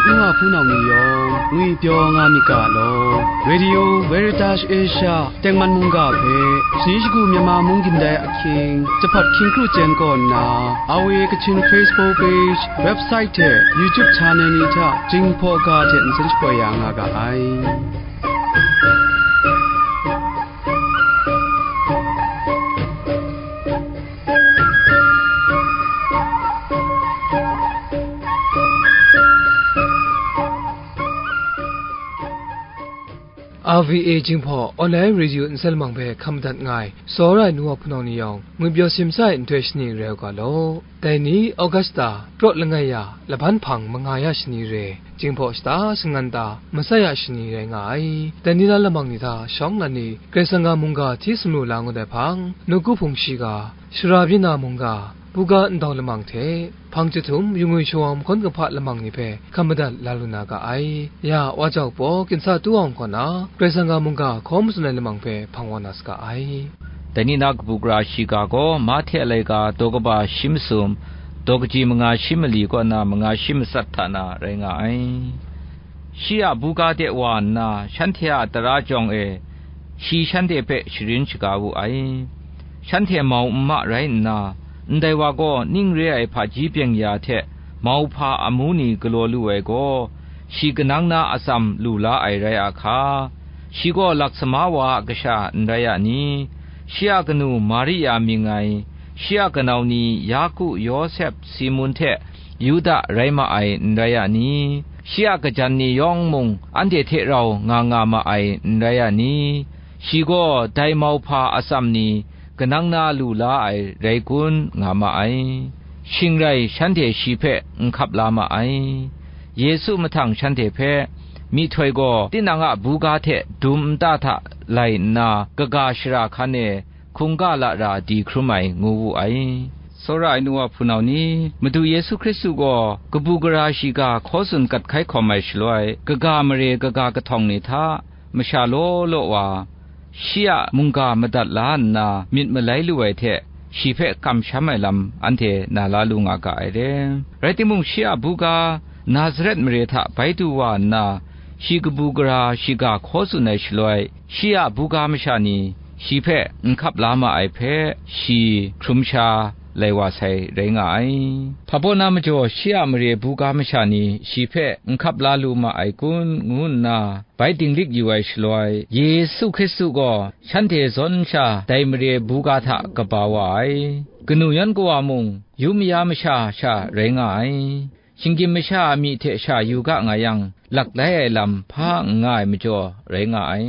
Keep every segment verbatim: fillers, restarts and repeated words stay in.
N wa hpunau ni yawng ngwipyaw nga myit ga law, Radio Veritas Asia tengman mungga hpe, shani shagu Myanmar mung gindai ahkying, jahpat hkying kru chyen kaw nna, R V A Kachin Facebook page, website hte YouTube channel ni hta Jinghpaw ga hte nsen shapoi ya nga ga ai. R V A Jinghpaw Online Radio nsen lamang hpe hkam madat nga ai, tsawra ai nu wa hpunau ni yawng, ngwipyaw simsa ai nhtoi shani rai u ga law. Dai ni Augusta, Praw langai ya, laban hpang manga ya shani re, Jinghpaw shata shangan ta, masai ya shani rai nga ai. Dai ni la lamang ni hta shawng la ni, Karai Kasang a mungga hti sumru la ngut ai hpang, nawku hpung shiga, shara byin na mungga, buga ndau lamang hte, hpang chyahtum, yu ngwi shawang mahkawn kahpa lamang ni hpe hkam madat la lu na ga ai. Ya, wa jau paw, ginsa tu awng kaw na, Karai Kasang a mungga hkaw matsun ai lamang hpe hpang wa na saga ai. Dai ni na kabu gara shiga gaw, Mahte a laika daw kaba shi masum, daw kaji manga shi mali kaw na manga shi matsat hta na rai nga ai. Shi a buga de wa nna, shanhte a tara jawng e shi shanhte hpe sharin shaga wu ai. Shanhte mau n ma rai nna, ndai wa gaw ning re ai hpaji byeng ya hte mau hpa amu ni galaw lu ai gaw, shi kanang na atsam lu la ai rai a hka? Shi gaw laksama wa a kasha n rai a ni? Shi a kanu Maria mying ai, shi a kanau ni Yaku, Yawsep, Simun hte Yuda rai ma ai n rai a ni? Shi a kajan ni yawng mung anhte hte rau nga nga ma ai n rai a ni? Shi gaw dai mau hpa atsam ni kanang na lu la ai rai kun, nga ma ai. Shing rai shanhte shi hpe n hkap la ma ai. Yesu mahtang shanhte hpe, myihtoi gaw tinang a buga hte dum nta hta lai nna, kaga shara hkan e hkungga lara di hkrum ai, ngu wu ai. Tsawra ai nu wa hpunau ni, Madu Yesu Hkristu gaw kabu gara shiga hkaw tsun kat hkai hkawm ai shaloi, kaga mare kaga kahtawng ni hta masha law law wa, shi a mungga madat la nna myit malai lu ai hte, shi hpe kamsham ai lam anhte na la lu nga ga ai re. Rai timung, shi a buga Nazaret mare hta bai du wa nna, shi kabu gara shiga hkaw tsun ai shaloi, shi a buga masha ni shi hpe n hkap la ma ai hpe, shi hkrum sha lai wa sai rai nga ai. Hpa baw na majaw, shi a mare buga masha ni shi hpe n hkap la lu ma ai kun, ngu nna bai dinglik yu ai shaloi, Yesu Hkristu gaw shanhte zawn sha dai mare buga hta kaba wa ai. Kanu yan kawa mung yu maya masha sha rai nga ai. Shinggyim masha a myi hte sha yu ga nga yang, lak lai ai lam hpa n nga ai majaw rai nga ai.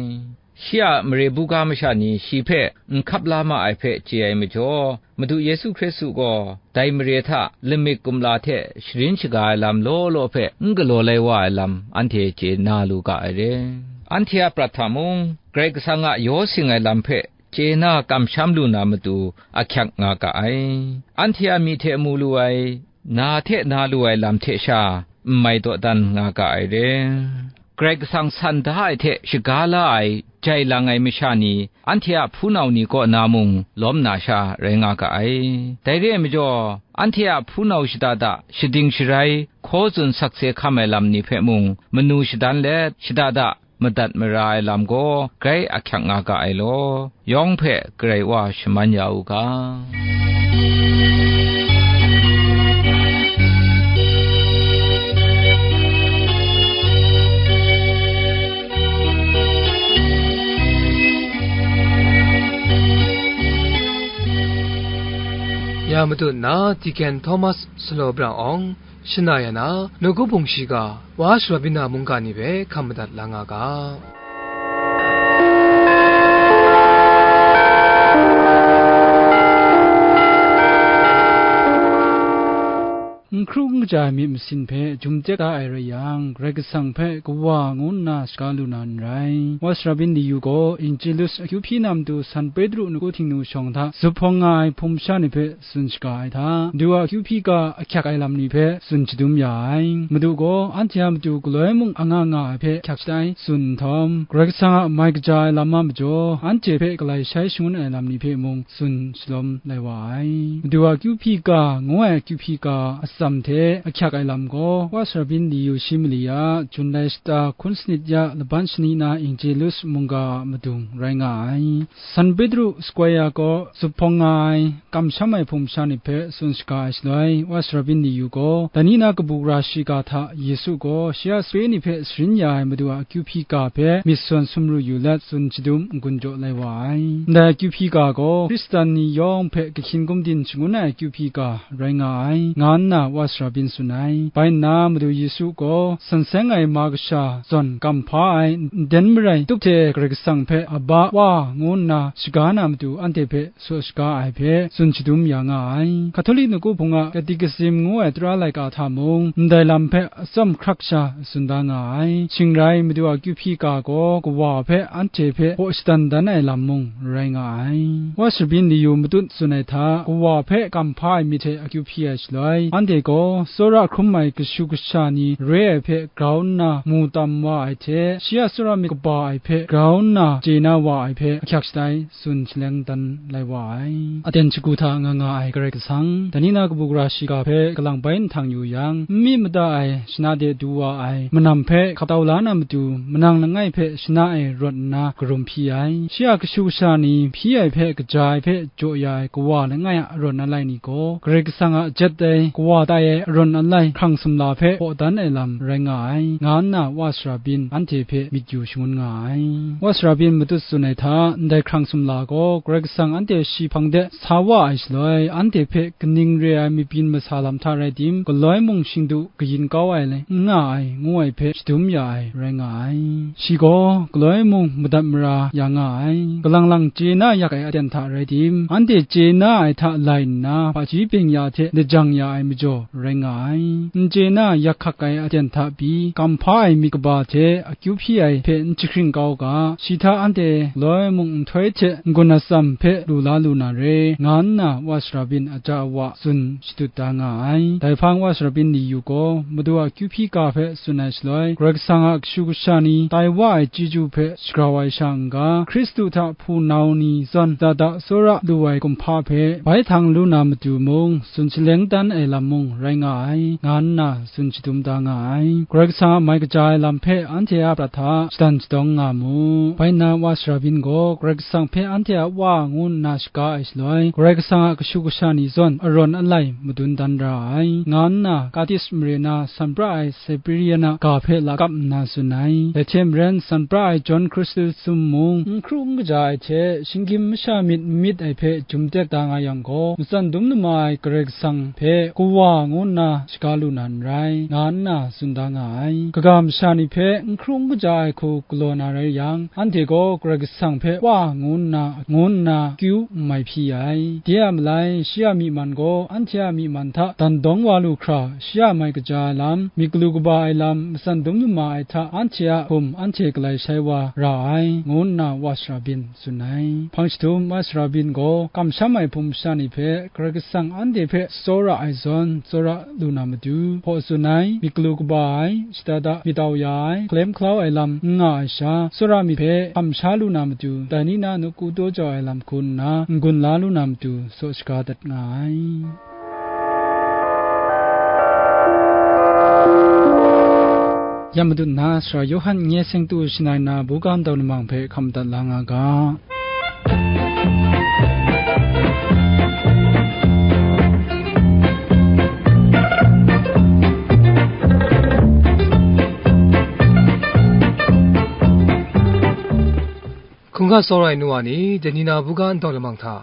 Shi a mare buga masha ni shi hpe n hkap la ma ai hpe chye ai majaw, Madu Yesu Hkristu gaw dai mare hta lamik kumla hte sharin shaga ai lam law law hpe n galaw lai wa ai lam anhte chye na lu ga ai re. Anhte a prat hta mung, Karai Kasang a yaw sing ai lam hpe chye na kamsham lu na matu ahkyak nga ga ai. Anhte a myi hte mu lu ai, na hte na lu ai lam hte sha n mai dawdan nga ga ai re. Karai Kasang san da ai hte shaga la ai jai lang ai masha ni, anhte a hpunau ni kaw na mung lawm na sha rai nga ga ai. Dai re ai majaw, anhte a hpunau shada da shading sharai, hkaw tsun sakse hkam ai lam ni hpe mung manu shadan let, shada da madat mara ai lam gaw grai ahkyak nga ga ai law, yawng hpe Karai Wa shaman ya u ga. Ya matu nna, Deacon Thomas Salo Brang Awng, shana ya na, nawku hpung shiga, wa shara byin na mungga ni hpe hkam madat la nga ga. N hkru n kaja ai myit masin hpe jum tek a ai rai yang, Karai Kasang hpe Kawa ngu nna shaga lu na n rai. Wa shara byin diyu gaw, Injilus akyu hpyi na matu San Petru nawku Htingnu shawng hta zuphpawng nga ai hpung masha ni hpe tsun shaga ai hta, Madu a akyu hpyi ga ahkyak ai lam ni hpe tsun shadum ya ai. Madu gaw anhte a matu galoi mung anga nga ai hpe ahkyak shatai tsun nhtawm, Karai Kasang a mai kaja ai lam a majaw, anhte hpe galai shai shangun ai lam ni hpe mung tsun shalawm lai wa ai. Madu a akyu hpyi ga ngu ai akyu hpyi ga atsam hte ahkyak ai lam gaw, Wa Sarabin Liyu shi mali a Junlai shata hkun sanit ya laban shani na Angelus mungga a madung rai nga ai. San Petru Square gaw zuphpawng nga ai, kamsham ai hpung masha ni hpe tsun shaga ai shaloi, Wa Sarabin Liyu gaw, dai ni na kabu gara shiga hta Yesu gaw shi a sape ni hpe sharin ya ai Madu a akyu hpyi ga hpe myit sawn sumru yu let, tsun shadum n-gun jaw lai wa ai. Ndai akyu hpyi ga gaw, Hkristan ni yawng hpe kahkyin gumdin shangun ai akyu hpyi ga rai nga ai, nga nna Wa Sarabin tsun ai. Bai nna Madu Yesu gaw, san seng ai ma kasha zawn gam hpa ai, nden marai tup hte Karai Kasang hpe Aba, Wa, ngu nna shaga na matu anhte hpe saw shaga ai hpe tsun shadum ya nga ai. Katolik nawku hpung a Catechism ngu ai tara laika hta mung, ndai lam hpe atsawm hkrak sha tsun da nga ai. Shing rai, Madu a akyu hpyi ga gaw Kawa hpe anhte hpe hpaw shadan dan ai lam mung rai nga ai. Wa Sarabin Liyu matut tsun ai hta, Kawa hpe gam hpa ai myit hte akyu hpyi ai shaloi, anhte gaw tsawra hkrum ai kashu kasha ni re ai hpe grau nna mu tam wa ai hte, shi a tsawra myit kaba ai hpe grau nna chye na wa ai hpe ahkyak shatai tsun shaleng dan lai wa ai. Aten shagu hta nga nga ai Karai Kasang, dai ni na kabu gara shiga hpe kalang bai nhtang yu yang, n mi mada ai shana de du wa ai, manam hpe hkap tau la na matu, manang langai hpe shana e rawt nna karum hpyi ai. Shi a kashu kasha ni hpyi ai hpe kaja ai hpe jaw ya ai Kawa langai a arawn alai ni gaw, Karai Kasang a jet ai, Kawa tai ai arawn alai hkrang sumla hpe hpaw dan ai lam rai nga ai, nga nna Wa Sarabin anhte hpe myit yu shangun nga ai. Wa Sarabin matut tsun ai hta, ndai hkrang sumla gaw Karai Kasang anhte shi hpang de sa wa ai shaloi, anhte hpe kaning re ai mabyin masa lam hta rai tim, galoi mung shingdu kayin kau ai n nga ai, ngu ai hpe shadum ya ai rai nga ai. Shi gaw galoi mung madat mara ya nga ai, galang lang chye na yak ai aten hta rai tim, anhte chye na ai hta lai nna, hpaji byeng ya hte lajang ya ai majaw rai nga ai. N chye na yak hkak ai aten hta pyi, gam hpa ai myit kaba hte akyu hpyi ai hpe n jahkring kau ga, shi hta anhte galoi mung nhtoi hte n-gun atsam hpe lu la lu na re, nga nna Wa Sarabin a ja a wa tsun shadut da nga ai. Dai hpang Wa Sarabin Liyu gaw Madu a akyu hpyi ga hpe tsun ai shaloi, Karai Kasang a kashu kasha ni tai wa ai chyeju hpe shagrau ai sha n-ga, Hkristu hta hpunau ni zawn dada tsawra lu ai kumhpa hpe bai htang lu na matu mung, tsun shaleng dan ai lam mung rai nga ai, nga nna tsun shadum da nga ai. Karai Kasang a mai kaja ai lam hpe anhte a prat hta shadan shadawng nga mu. Bai nna Wa Sarabin gaw Karai Kasang hpe anhte a Wa ngu nna shaga ai shaloi, Karai Kasang a kashu kasha ni zawn arawn alai madun dan ra ai, nga nna Katis mare na san pra ai Saiberia na ga hpe lakap nna tsun ai. Dai hte maren, san pra ai John Chrysostom mung n hkru n kaja ai hte, shinggyim masha myit n myit ai hpe jum tek da nga yang gaw, matsan dum lama ai Karai Kasang hpe Kawa ngu nna shaga lu na n rai, nga nna tsun da nga ai. Kaga masha ni hpe n hkru n kaja ai hku galaw na rai yang, anhte gaw Karai Kasang hpe Wa ngu nna, ngu nna kyu n mai hpyi ai. De a malai, shi a myi man gaw anhte a myi man hta dan dawng wa lu hkra, shi a mai kaja ai lam, myit galu kaba ai lam, matsan dum lama ai hta anhte a hkum anhte galai shai wa ra ai, ngu nna Wa Sarabin tsun ai. Hpang jahtum Wa Sarabin gaw kamsham ai hpung masha ni hpe Karai Kasang anhte hpe tsawra ai zawn, tsawra lu na matu, hpaw tsun ai, myit galu kaba ai, shada da myit tau ya ai, hkalem hkalau ai lam n nga ai sha, tsawra myit hpe hkam sha lu na matu, dai ni na nawku daw jau ai lam hku nna n-gun la lu na matu, saw shaga dat nga ai. Ya madat nna, Sara Yawhan nye seng tu shanai na buga ndau lamang hpe hkam dat la nga ga. Hkungga tsawra ai nu wa ni, dai ni na buga ndau lamang hta,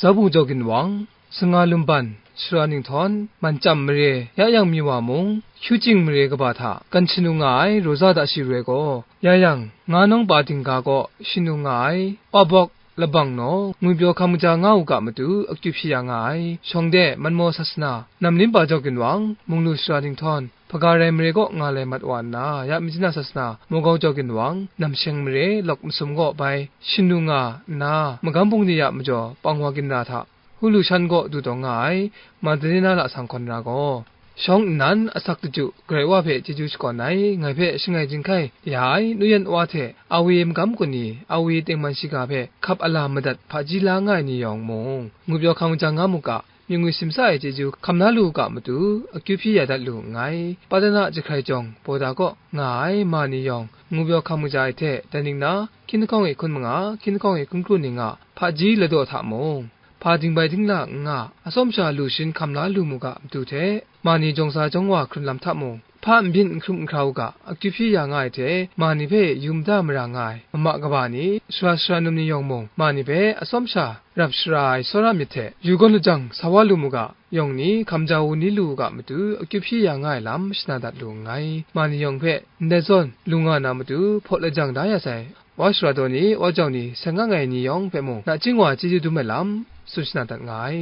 Zabu jaw ginwang, Sanga Lumban, Sara Ninghtawng, Manchyam mare, ya yang mi wa mung, Hyu Chying mare kaba hta kan shanu nga ai Rosa da shi roi gaw, ya yang, nga nawng pa dingga kaw shanu nga ai, Wa Bawk, Labang naw, Ngwipyaw Hkam Kaja nga u ga matu akyu hpyi ya nga ai, shawng de, Manmaw Sasana, Namlinpa jaw ginwang, Munglu Sara Ninghtawng, Hpaga rai mare kaw nga lai mat wa nna, ya Myitkyina Sasana, Mawgau jaw ginwang, Namsheng mare, Lawk Masum kaw bai shanu nga nna, magam bungli ya majaw pang wa ginra hta, Hulu shan kaw du taw nga ai, Madalena lasang hkawn ra gaw, shawng nnan asak daju Karai Wa hpe chyeju shakawn ai, ngai hpe shangai jinghkai ya ai nuyen wa hte, Awe magam kun ni, Awe tengman shiga hpe hkap a la madat hpaji la nga ai ni yawng mung, Ngwipyaw Hkam Kaja nga mu ga, yu ngwi simsa ai chyeju hkam la lu u ga matu, akyu hpyi ya dat lu nngai. Patana jahkrai jawng Bawda kaw nga ai ma ni yawng, ngu pyaw hkam kaja ai hte, dan ningna, hkying lahkawng e hkun manga, hkying lahkawng e hkun kru ning a hpaji ladaw hta mung, hpa dingbai dingla n nga, atsawm sha lu shin hkam la lu mu ga matu hte, ma ni jawng sa jawng wa hkrun lam hta mung, hpa n byin n hkrum n hkra u ga, akyu hpyi ya nga ai hte, ma ni hpe yu mada mara nga ai mama kaba ni, sara sara num ni yawng mung, ma ni hpe atsawm sha rap sara ai tsawra myit hte, yu gawn lajang sa wa lu mu ga, yawng ni hkam ja wu ni lu u ga matu, akyu hpyi ya nga ai lam shana dat lu nngai. Ma ni yawng hpe ndai zawn lu nga na matu, hpaw lajang da ya sai, wa sara daw ni, wa jau ni, seng ang ai ni yawng hpe mung, nachying wa chyeju dum ai lam, tsun shana dat nga ai.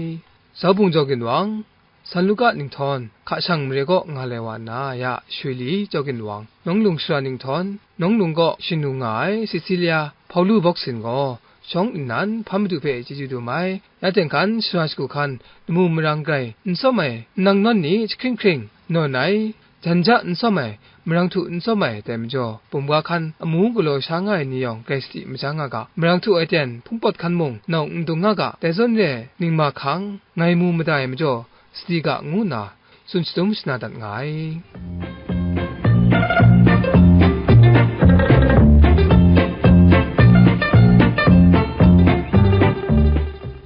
Zau Bung Jau Ginwang, San Luka Ninghtawn, hka shang mare kaw nga lai wa nna, ya Shwi Li Jau Ginwang, Nawng Lung Sara Ninghtawn, Nawng Lung kaw shanu nga ai Cecilia Hpaulu Bawk Sin gaw, shawng nnan hpa madu hpe chyeju dum ai. Ya teng hkan, sara shagu hkan, lamu marang grai n tsawm ai, nang nawn ni jahkring hkring nawn ai, jan ja n tsawm ai, marang htu n tsawm ai, dai majaw, bumga hkan amu galaw sha nga ai ni yawng grai sadi maja nga ga, marang htu ai ten hpungpawt hkan mung nawng n dung nga ga, dai zawn re ai ningma hkang, ngai mu mada ai majaw, sadi ga, ngu nna tsun shadum shana dat nga ai.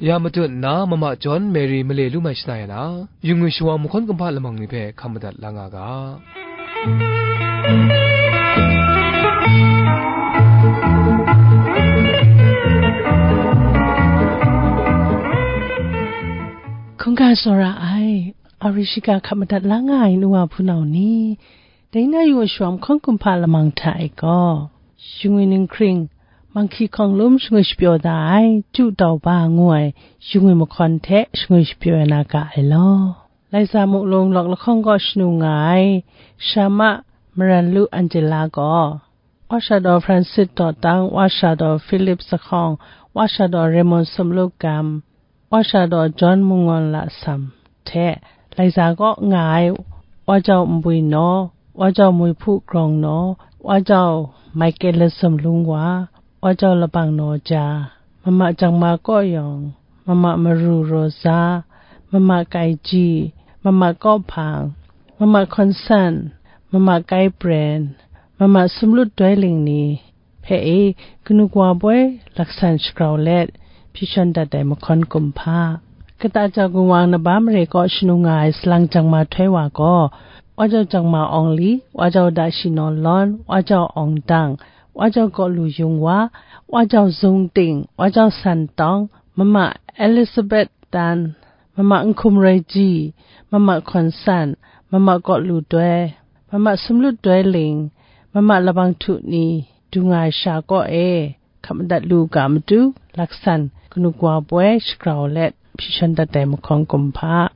Ya matut nna, mama John Mary male lu mai shana ya na, yu ngwi shawa mahkawn kumhpa lamang ni hpe hkam madat la nga ga. Hkungga tsawra ai, Ari shiga hkap madat la nga ai nu wa hpunau ni, dai na yu wa shawa mahkawn kumhpa lamang hta e gaw, shingwi ninghkring, manghki hkawng lum shingwi shapyaw da ai, Ju Tau Ba ngu ai shingwi mahkawn hte shingwi shapyaw ai na ga ai law. Laiza Muklung lawk lahkawng kaw shanu nga ai, Shama Maran Lu Angela gaw, Wa sha daw Francis Dawtang, Wa sha daw Philip Sahkawng, Wa sha daw Raymond Sumlu Gam, Wa sha daw John Mungawn Lasam hte, Laiza kaw nga ai, Wa jau Nbwi Naw, Wa jau Mwihpu Grawng Naw, Wa jau Michael Lasam Lungwa, Wa jau Labang Naw Ja, Mama Jangma Kaw Yawng, Mama Maru Rosa, Mama Kai Ji, Mama Kaw Hpang, Mama Hkawn San, Mama Kai Pren, Mama Sumlut Doi Ling ni hpe e, kanu kawa poi laksan shagrau let, hpyi shawn dat ai mahkawn kumhpa. Kata jau Ginwang Naba Mare kaw shanu nga ai salang Jangma Htoi Wa gaw, Wa jau Jangma Awng Li, Wa jau Dashi Naw Lawn, Wa jau Awng Dang, Wa jau Kaw Lu Yung Wa, Wa jau Zung Ting, Wa jau San Tawng, Mama Elizabeth Tan, Mama Nhkum Roi Ji, Mama Hkawn San, Mama Kaw Lu Doi, Mama Sumlut Doi Ling, Mama Labang Htu ni, du nga ai sha kaw e, hkap madat lu u ga matu, laksan kanu kawa poi shagrau let, hpyi shawn dat ai mahkawn kumhpa.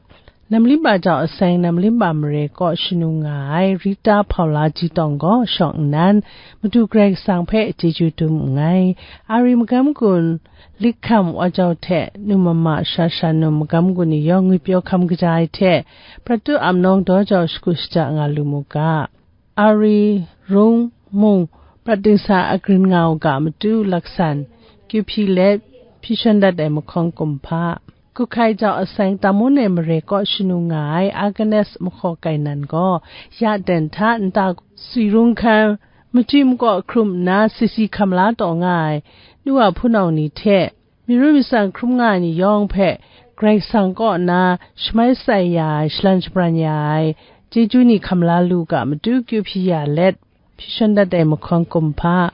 Namlimba jau aseng Namlimba Mare kaw shanu nga ai Rita Hpaula Jitawng gaw shawng nnan, Madu Karai Kasang hpe chyeju dum nngai. Ari magam gun, Likham Wa jau hte nu mama sha sha num magam gun ni yawng ngwi pyaw hkam kaja ai hte, prat tu ap nawng daw jau shakut shaja nga lu mu ga. Ari, rung, mung, prat dingsa agrin nga u ga matu laksan, kyu hpyi let, hpyi shawn dat ai mahkawn kumhpa. Kuhkai jau aseng Tamone Mare kaw shanu nga ai Agnes Mahkaw Kainan gaw, ya ten hta nta swi rung hkan, machyi makaw hkrum nna sisi hkam la taw nga ai, nu wa hpunau ni hte, myi ru myi tsang hkrum nga ai ni yawng hpe, Karai Kasang kaw na shamai shatsai ya ai, shalan shabran ya ai, chyeju ni hkam la lu ga matu kyu hpyi ya let, hpyi shawn dat ai mahkawn kumhpa.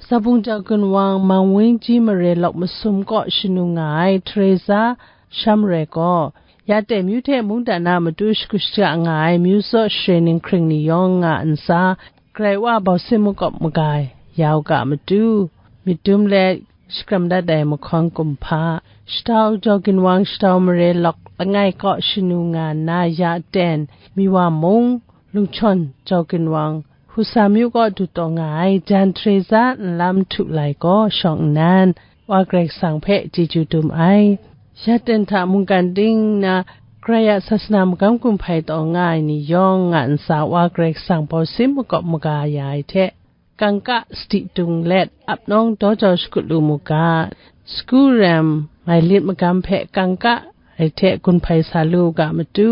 Zabung jau Ginwang Mang Wing Ji Mare lawk masum kaw shanu nga ai Teresa Shamre gaw, ya ten myu hte mungdan a matu shakut shaja nga ai myu tsaw share ninghkring ni yawng nga ntsa, Karai Wa bausin makawp maga ya u ga matu, myit dum let, shakram dat ai mahkawn kumhpa. Shatau jau Ginwang Shatau Mare lawk langai kaw shanu nga nna ya ten, Miwa mung, Lungchawn jau Ginwang, Husa myu kaw du taw nga ai Jan Teresa nlam htu lai gaw shawng nnan, Wa Karai Kasang hpe chyeju dum ai. Ya ten hta mungkan ding nna, Karai a sasana magam gun hpai taw nga ai ni yawng nga ntsa, Wa Karai Kasang bausin makawp maga ya ai hte, kangka sadi dung let, ap nawng daw jau shakut lu mu ga, sagu rem mai lit magam hpe kangka ai hte gun hpai sa lu u ga matu,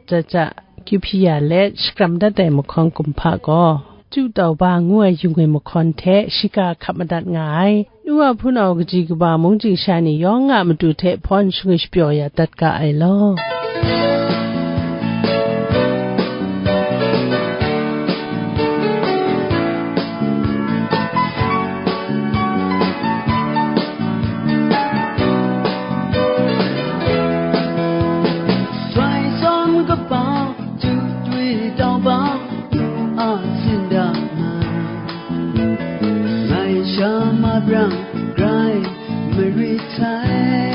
ja ja kyu hpyi ya let shakram dat ai mahkawn kumhpa gaw, Chyu Tau Ba ngu ai yung e mahkawn hte shiga hkap madat nga ai. Nu wa hpunau kaji kaba mung chyingsha ni yawng a matu hte hpawn shangwi shapyaw ya dat ga ai law. စွမ်းဆောင်ကပောက်ကျူတွေတောင်ပေါက်သူအဆင်တမန်ငါရှာမပြန့် grind မရီထိုင်